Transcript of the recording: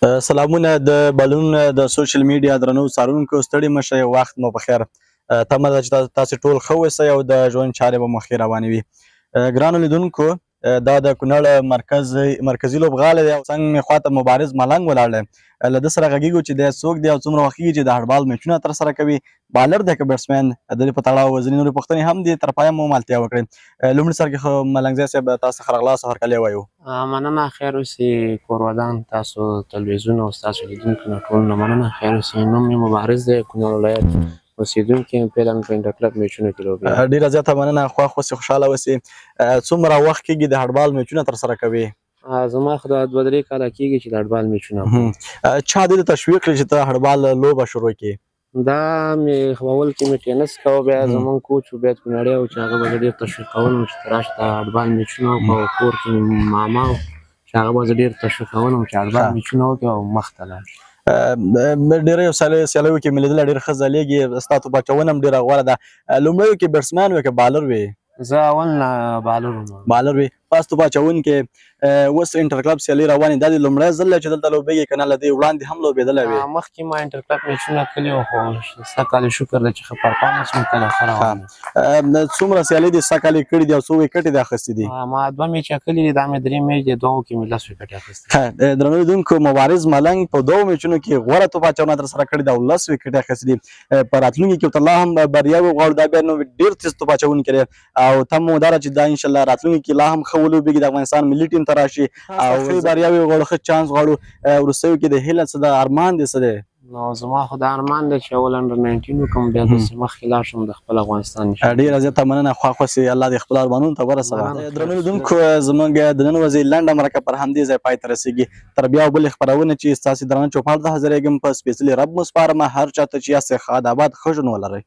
سلامونه د بالون د سوشل میډیا درنو څارونکو، ستړي مه شئ، وخت مو په خیر. تمه ده چې تاسو ټول ښه اوسئ او د ژوند چارې به مو ښې روانې وي. ګرانو لیدونکو، دا د کونړ مرکزي لوبغالی دی او څنګ مې خواته مبارز ملنګ ولاړ دی. له ده سره غږېږو چې دی څوک دی او څومره وخت کېږي چې د هډبال میچونه ترسره کوي، بالر دی که بیټسمن. د دې په تړاو ځینې نورې پوښتنې هم دي، تر پایه مو ملتیا وکړئ. لومړي سر کې خو ملنګزی صاحب تاسو ښه راغلاست او هرکلی وایو. مننه، خیر اوسې، کور ودان. تاسو تلویزیون او ستاسو لیدونکو نه ټولو نه مننه، خیر اوسې. نوم مې مبارز دی، کونړ ولایت اوسېدونکی یم، فعلا په انټر کلب میچونو کې لوبېږم. ډېره زیاته مننه، خوښ اوسې، خوشحاله اوسې. څومره وخت کېږي د هډبال میچونه ترسره کوي؟ زما خو دا 2-3 کاله کېږي چې د هډبال میچونه کوم. چا دې ته تشویق کړې چې ته هډبال لوبه شروع کړې؟ دا مې خو اول کې مې ټینس کاوه، بیا زمونږ کوچ عبید کونړی و چې هغه به زه ډېر تشویقولم چې ته راشه د هډبال میچونه وکړه، او کور کې مې ماما و چې هغه به زه ډېر تشویقولم چې هډبال میچونه وکړه او مخته لاړ شم. ډېریو سیالیو کې مې لیدلی، ډېر ښه ځلېږي، ستا توپ اچونه هم ډېره غوره ده. لومړیو کې بیټسمن وې که بالر وې؟ زه اول نه بالر وم. بالر وې، پاس توپ اچونکی. اوس انټر کلب سیالۍ روانې، دا د لومړی ځل دی چې دلته لوبېږي که نه له دې وړاندې هم لوبېدلی وې؟ مخکې ما انټر کلب میچونه کړي وو، خو سږ کال شکر دی چې ښه پرفارمنس مې کړی، ښه روان دی. څومره سیالۍ دې سږ کال کړي دي او څو ویکټې دې اخیستې دي؟ ما دوه میچه کړي دي، دا مې درې میچ دی، دوو کې مې 10 ویکټې اخیستې. درنو لیدونکو، مبارز ملنګ په دوو میچونو کې غوره توپ اچونه ترسره کړې ده او 10 ویکټې اخیستې دي. په راتلونکي کې ورته لا هم بریاوې غواړو. دا بیا نو ډېر تېز توپ اچونکی دی او تمه مو دا ده چې دا انشاءالله راتلونکي کې لا هم ښه ولوبېږي، د افغانستان ملي ټیم ته راشي او ښې بریاوې غواړو، ښه چانس غواړو. وروستیو کې د هیله څه ده، ارمان دې څه دی؟ نو زما خو دا ارمان دی چې اول انډر 19 وکړم، بیا داسې مخکې لاړ شم، د خپل افغانستان نشان. ډېره زیاته مننه، خوښ اوسې، الله دې خپل ارمانونو ته ورسوه. درنو لیدونکو، زموږ د نن ورځې لنډه مرکه پر همدې ځای پای ته رسېږي. تر بیا بلې خپرونې چې ستاسې درانه چوپړ ته حاضرېږم، په سپېڅلي رب مو سپارم. هر چاته چې یاست، ښاد آباد، ښه ژوند ولرئ.